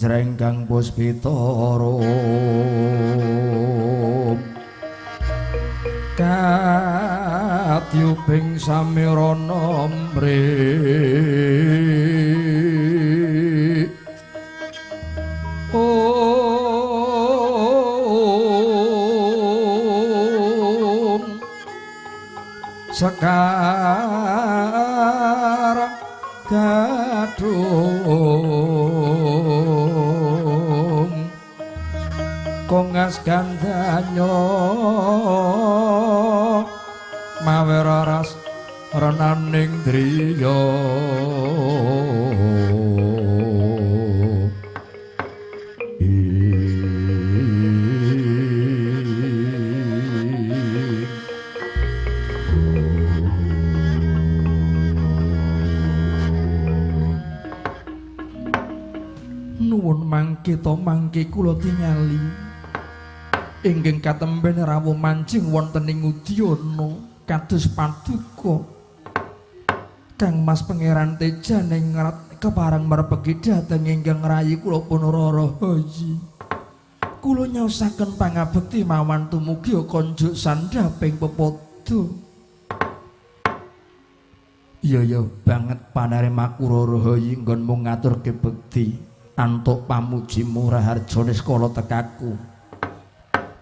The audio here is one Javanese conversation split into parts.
Jreng kang puspita katyubing samirana mri om sekar gadung kongas gandanyo mawe raras renaning driya. Nuwun mangke to mangke kula tingali ingkang katemben rawuh manjing wonten ing Udyana kados paduka Kang Mas Pangeran Tejaningrat kepareng merpegi dhateng ingkang rayi kula pun Rara Hayi. Kula nyaosaken pangabekti mawan tumugi konjuk sandhaping pepadha. Iya ya banget panarimaku Rara Hayi nggonmu ngaturke bekti antuk pamujimu raharja niskala tekaku.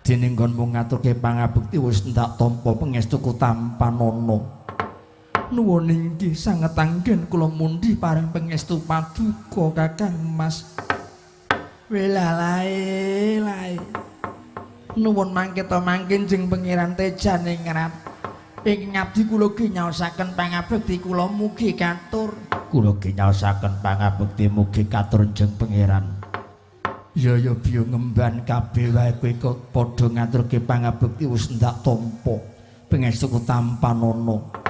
Dening nggonmu ngaturke pangabekti wis ndak tampa pangestuku tampanana. Nuwun inggih sanget anggen kula mundhi paring pangestu paduka Kakang Mas. Welalae lae. Nuwun mangke to mangke Jeng Pangeran Tejaningrat. Ing ngabdi kula ge nyaosaken pangabekti kula mugi katur. Kula ge nyaosaken pangabekti mugi katur Jeng Pangeran. Ya ya biya ngemban kabeh wae kowe kok padha ngaturke pangabekti wis ndak tampa pangestuku tampanana.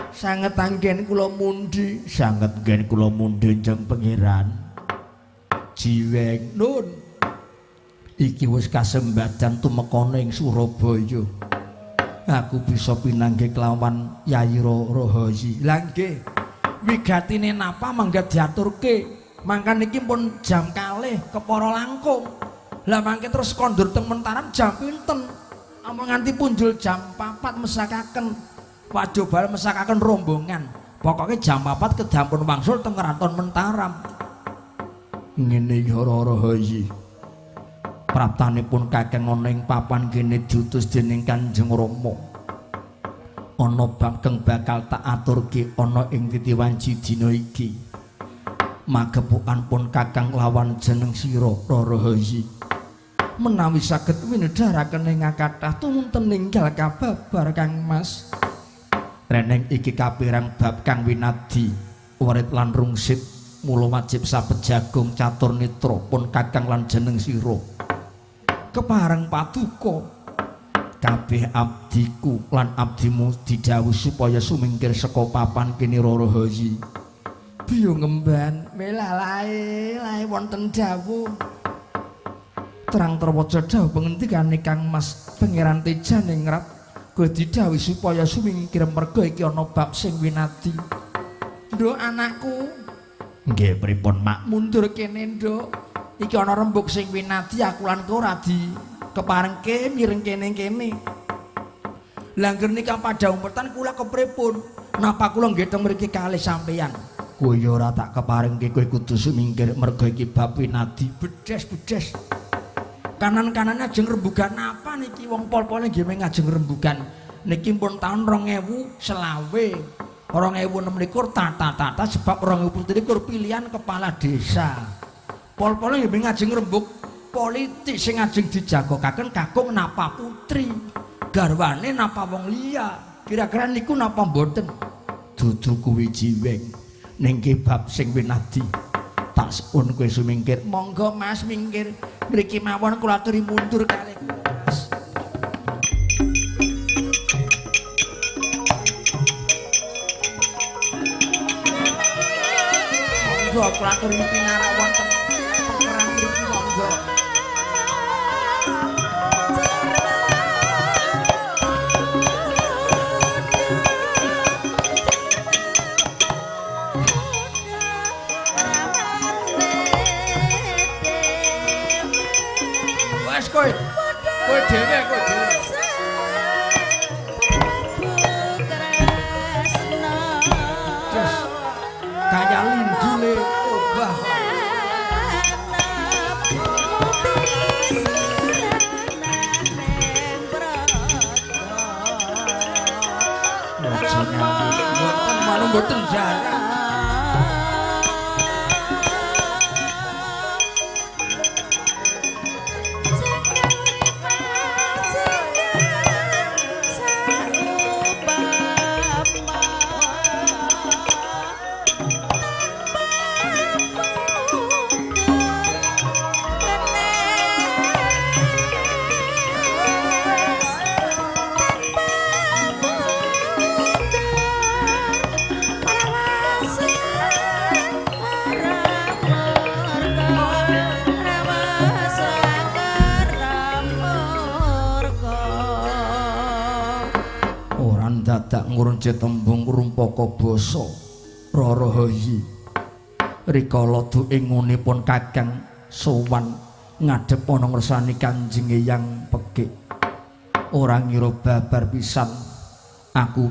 Sanget anggen kula mundhi, sanget anggen kula mundhi Jeng Pangeran. Jiweng nun iki wis kasembadan tumekana ing Surabaya. Aku bisa pinanggih kelawan Yayi Rara Hayi. Lah nggih, wigatine napa mangga diaturke. Mangkan niki pun jam kalih kepara langkung. Lah mangke terus kondur teng Mentaram jam pinten? Amung nganti punjul jam 4 mesakaken. Waduh bal mesakaken rombongan. Pokoke jam 4 kedampun wangsul teng Kraton Mentaram. Ngene iki Rara Hayi. Praptanipun kakang ana ing papan kene diutus dening Kanjeng Rama. Ana bab kang bakal tak aturke ana ing titiwanci dina iki. Magepokan pun kakang lawan jeneng sira Rara Hayi. Menawi saged winedharaken ing kathah tumunten ninggal kababar Kang Mas. Reneng iki kapirang bab kang winadi werit lan rungsit mula wajib sabet jagung catur nitra pun kakang lan jeneng sira. Kepareng paduka kabeh abdiku lan abdimu didhawuhi supaya sumingkir saka papan kene Rara Hayi. Biya ngemban welalae lae wonten dawuh. Terang terwaca dawuh pengendikane Kang Mas Pangeran Tejaningrat kowe didhawuhi supaya sumingkir merga iki ana bab sing winadi. Nduk anakku. Nggih pripun mak? Mundur kene nduk. Iki ana rembug sing winadi aku lan kowe ora di keparengke mireng kene-kene. Lah ngger nika padha umpetan kula kepripun? Napa kula nggih teng mriki kalih sampeyan? Kowe ya ora tak keparengke kowe kudu sumingkir merga iki bab winadi. Bedes-bedes. Kanan-kanane ajeng rembugan apa niki wong pol-pole nggih mung ajeng rembugan. Niki pun taun 2025. 2026 tata-tata sebab 2027 pilihan kepala desa. Pol-pole nggih mung ajeng rembug politik sing ajeng dijagokaken kakung napa putri. Garwane napa wong liya. Kira-kira niku napa mboten? Dudu kuwi Jiweng. Ning bab sing winadi tak sepun kowe sumingkir. Monggo Mas mingkir. Mriki mawon kula aturi mundur kalih Mas. Monggo kula aturi pinarak wonten pekerang mriki monggo. Thank you. Aja ngawur. Mboten manu mboten jarang. Dadak ngurunce tembung rumpaka basa Rara Hayi. Rikala duke ngunipun Kakang sowan ngadhep ana ngersani Kanjeng Eyang Pekik. Ora ngira babar pisan aku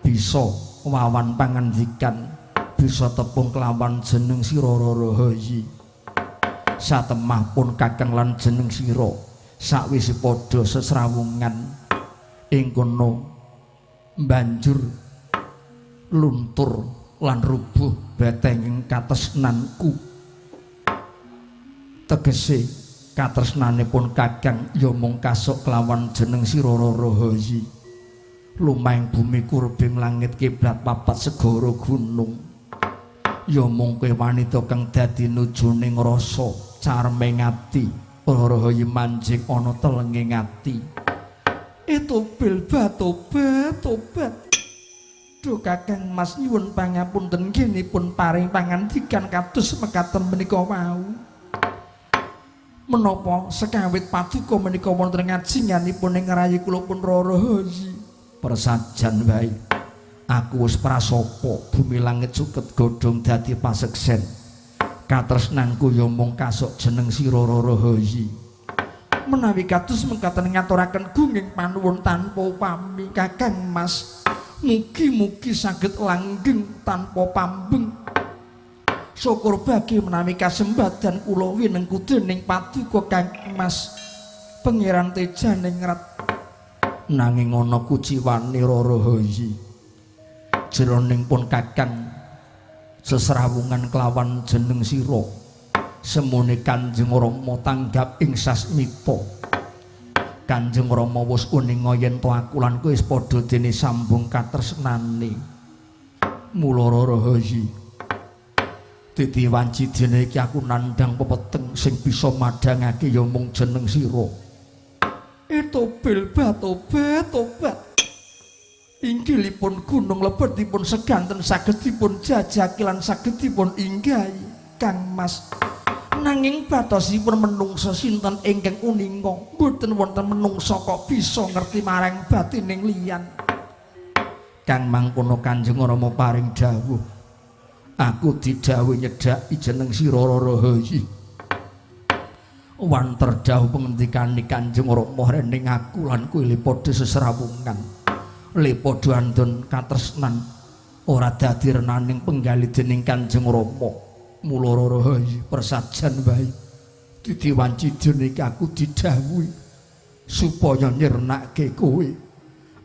bisa wawan pangandikan, bisa tepung kelawan jeneng sira Rara Hayi. Satemah pun Kakang lan jeneng sira sakwise padha sesrawungan ing kono banjur luntur lan rubuh betenging katresnanku. Tegese katresnanipun Kakang ya mung kasuk kelawan jeneng sira Rara Hayi. Lumahing bumi kurbing langit kiblat papat segara gunung ya mung kowe wanita kang dadi nujuning rasa carmeng ati. Rara Hayi manjing ana telenging ati. Tobil batobat tobat. Duh Kakang Mas nyuwun pangapunten nggihipun paring pangandikan kados mekaten menika wau. Menapa sekawit paduka menika wonten ngajinganipun ing rayi kula pun Rara Hayi. Persajan wae. Aku wis prasapa bumi langit suket godhong dadi paseksen. Katresnanku ya mung kasok jeneng sira Rara Hayi. Menawi kados mekaten ngaturaken gunging panuwun tanpa upami Kakang Mas, mugi-mugi saged langgeng tanpa pambeng. Syukur bagi menawi kasembadan kula winengku dening paduka Kang Mas Pangeran Tejaningrat. Nanging ana kuciwane Rara Hayi jroning pun Kakang sesrawungan kelawan jeneng sira. Semune Kanjeng Rama tanggap ing sasmita. Kanjeng Rama wis uninga yen to aku lan kowe wis padha dene sambung katresnane. Mula Rara Hayi, titi wanci dene iki aku nandhang pepeteng sing bisa madhangake ya mung jeneng sira. Tobil batobat tobat. Inggilipun gunung lebetipun seganten saged dipun jajaki lan saged dipun inggahi Kang Mas. Nanging batosipun menungsa sinten ingkang uninga, mboten wonten menungsa kok bisa ngerti marang batining liyan. Kang mangkono Kanjeng Rama paring dawuh, aku didhawuhi nyedhaki jeneng sira Rara Hayi. Wanter dawuh pengendikane Kanjeng Rama rening aku lan kowe padha sesrawungan, le padha andon katresnan, ora dadi renaning penggalih dening Kanjeng Rama. Mula Rara Hayi persajan wae titi wanci dene iki aku didhawuhi supaya nyirnake kowe.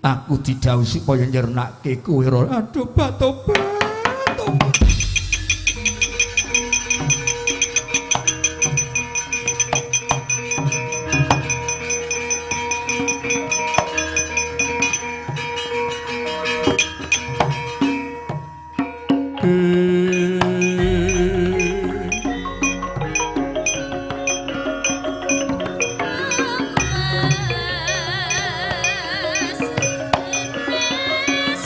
Aku didhawuhi supaya nyirnake kowe. Aduh batobat tobat. Mas,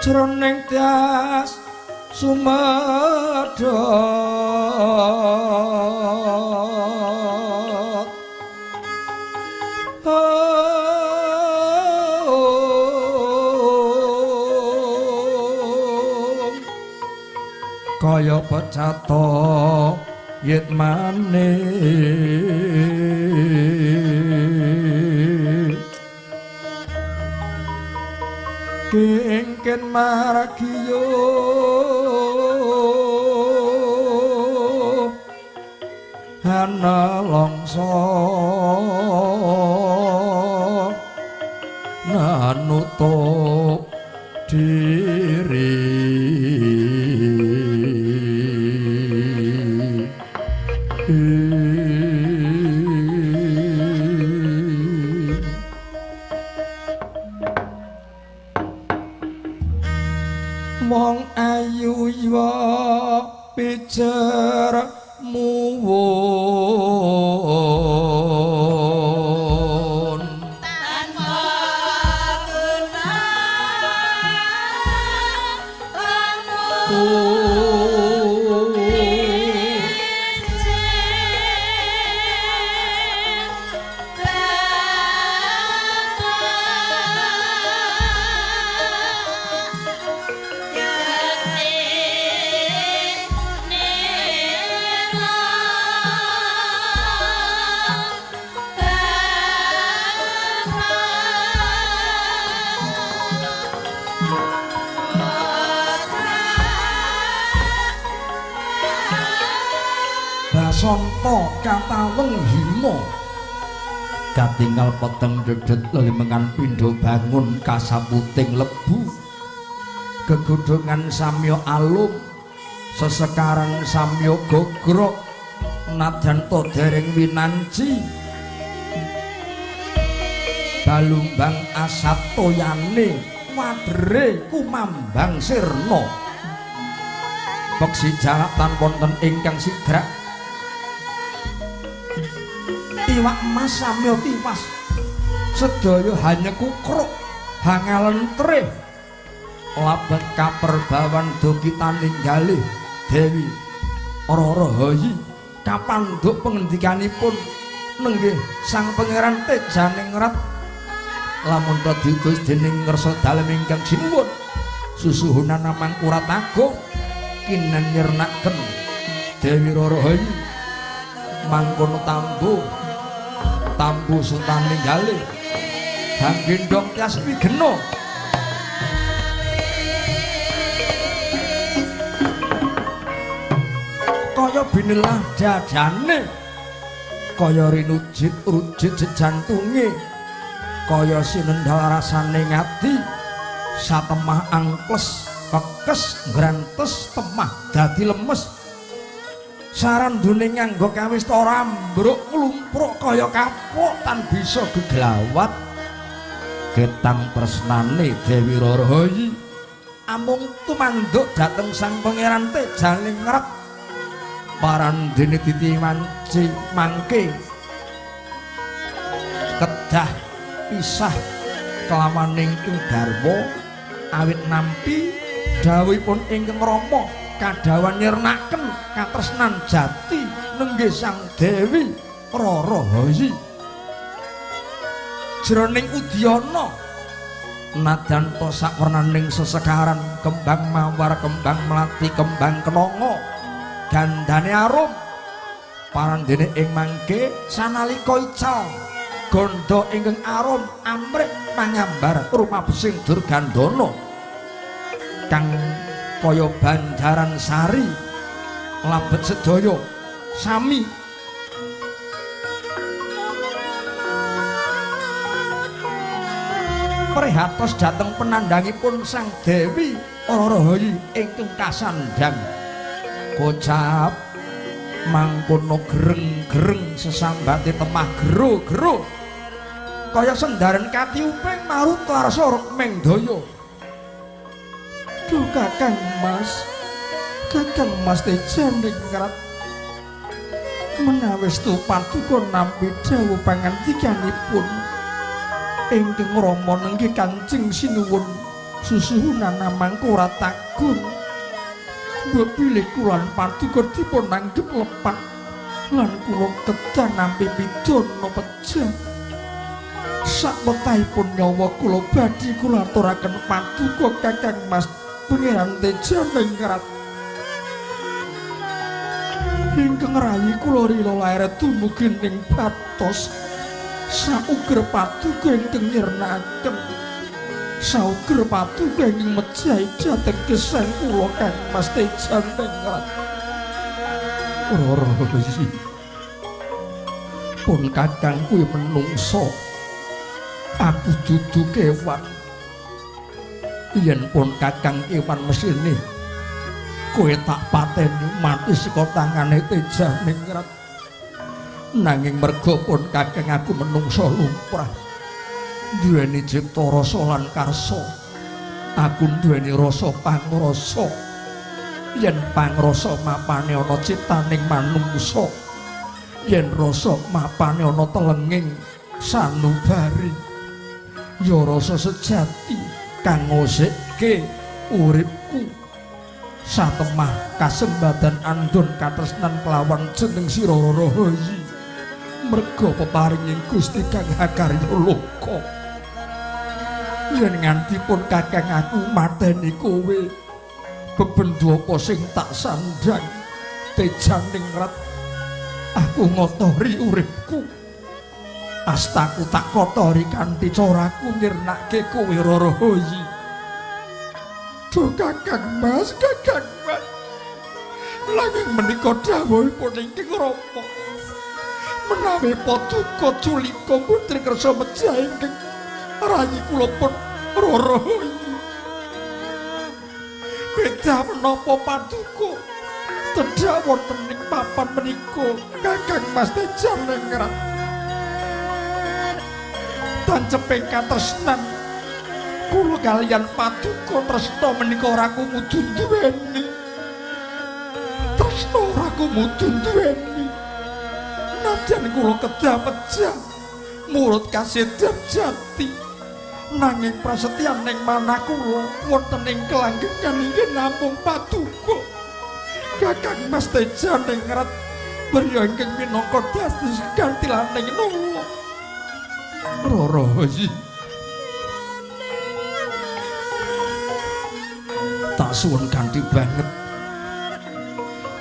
Jroning das sumedhot kaya pecato yitmane kengken margiyo ana longso nanutup diri. Wong ayu yuwa pijer muwun tanpa kenal Basanta kataweng hima katingal peteng dedet lelimengan pindha bangun kasaputing lebu gegodhongan samya alum sesekaran samya gogrok nadyan ta dereng winanci balumbang asat toyane wadere kumambang sirna peksi jalak tan wonten ingkang sigrak iwak emas samya tiwas sedaya hanya kukruk hangalentrih labet kaperbawan dokitan ninggalih Dewi Rara Hayi kapandhuk pengendikanipun nenggih Sang Pangeran Tejaningrat lamun ta diutus dening ngersa dalem ingkang sinuwun susuhunan Mangkurat Agung kinen nyirnaken Dewi Rara Hayi mangkono tambu tambu sultan ninggalih hanggendong tias wigena kaya binelah dadane kaya rinujit rujit sejantunge kaya sinendal rasane ngati satemah angkles kekes ngrantes temah dadi lemes sarandune nganggo kawista rambruk klumpruk kaya kapuk tan bisa geglawat ketang tresnane Dewi Rara Hayi amung tumanduk dhateng Sang Pangeran Tejaningrat parandene titi wanci mangke kedah pisah kelawan ingkang garwa awit nampi dawuhipun ingkang Rama kadhawan nyirnaken katresnan jati nenggih Sang Dewi Rara Hayi jroning udyana nadyan ta sawernaning sesekaran kembang mawar kembang melati kembang kenanga gandane arum parandene ing mangke sanalika ical gandha ingkang arum amrih mangambar rumabesing Durgandana kang kaya banjaran sari labet sedaya sami prihatos dhateng penandhangipun Sang Dewi Rara Hayi ingkang kasandhang kocap mangkono gereng-gereng sesambate temah gero-gero kaya sendaran katiuping maruta rasa rukming daya. Duh Kakang Mas, Kakang Mas Tejaningrat menawi paduka nampi dawuh pangandikanipun ingkang Rama nenggih Kanjeng Sinuwun Susuhunan namangku ora tagung. Mbok pilih kula lan paduka dipun anggep lepat lan kula kedah nampi pidana pejah. Sakwetahipun nyawa kula badhe kula aturaken paduka Kakang Mas Pangeran Tejaningrat. Ingkang rayi kula rila lair dumugi ing batos sauger paduka ingkang nyirnakaken. Sauger paduka ingkang mejahi jateng gesang kula Kang Mas Tejaningrat. Rara iki pun kakang kuwi menungso, aku dudu kewan. Yen pun kakang kewan mesine kowe tak pateni mati saka tangane Tejaningrat. Nanging merga pun kakang aku menungso lumrah, duweni cipta rasa lan karsa. Aku duweni rasa pangrasa. Yen pangrasa mapane ana ciptaning manungsa, yen rasa mapane ana telenging sanubari, ya rasa sejati kang ngosikke uripku. Satemah kasembadan andun katresnan kelawan jeneng sira Rara Hayi, merga peparinging Gusti kang hakarya loka. Yen nganti pun kakang aku mateni kowe, bebendu apa sing tak sandang Tejaningrat? Aku ngotori uripku, astaku tak kotori kanthi caraku nyirnake kowe Rara Hayi. Duh Kakang Mas, Kakang Mas, nanging menika dawuhipun ingkang Rama, menawi paduka culika putri kersa mejah ingkang rayi kula pun Rara Hayi. Beda menapa paduka tedhak wonten ing papan menika Kakang Mas Tejaningrat. Tanceping katresnan kula kaliyan paduka tresna menika ora kumudu duweni. Tresna ora kumudu duweni. Nadyan kula kedah pejah murut kasedan jati, nanging prasetyaning manah kula wonten ing kelanggengan inggih namung paduka. Kakang Mas Tejaningrat berya ingkang minangka dados gantilaning nala. Rara Hayi, tak suwun kanthi banget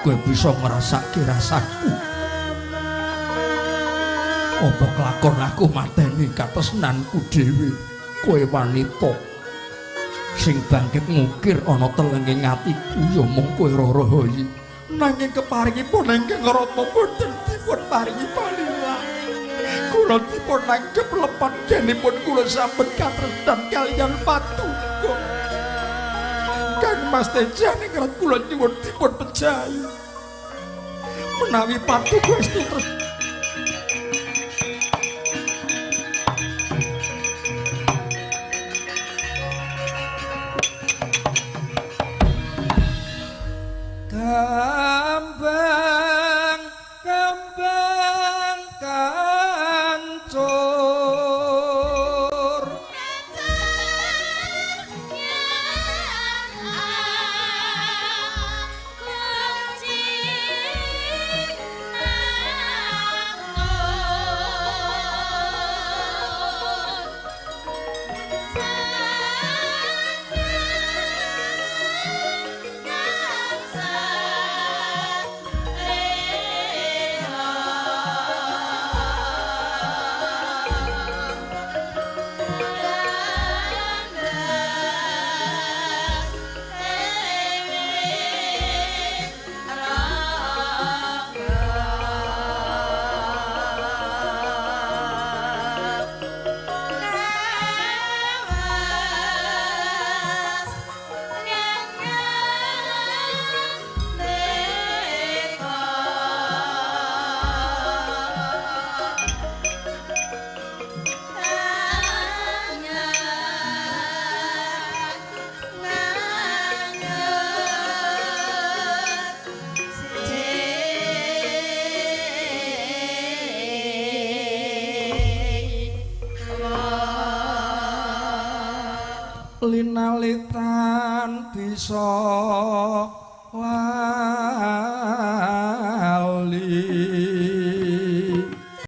kowe bisa ngrasake rasaku. Apa kelakon aku mateni katresnanku dhewe? Kowe wanita sing bangkit ngukir ana telenging atiku ya mung kowe Rara Hayi. Nanging keparingipun ingkang Rama boten dipun paringi palilah. Kula dipun anggep lepat genipun kula sampun katresnan kaliyan paduka. Kang Mas Tejaningrat kula nyuwun dipun pejahi. Menawi paduka estu terus kambang kambang kancur kunci. Linalitan bisa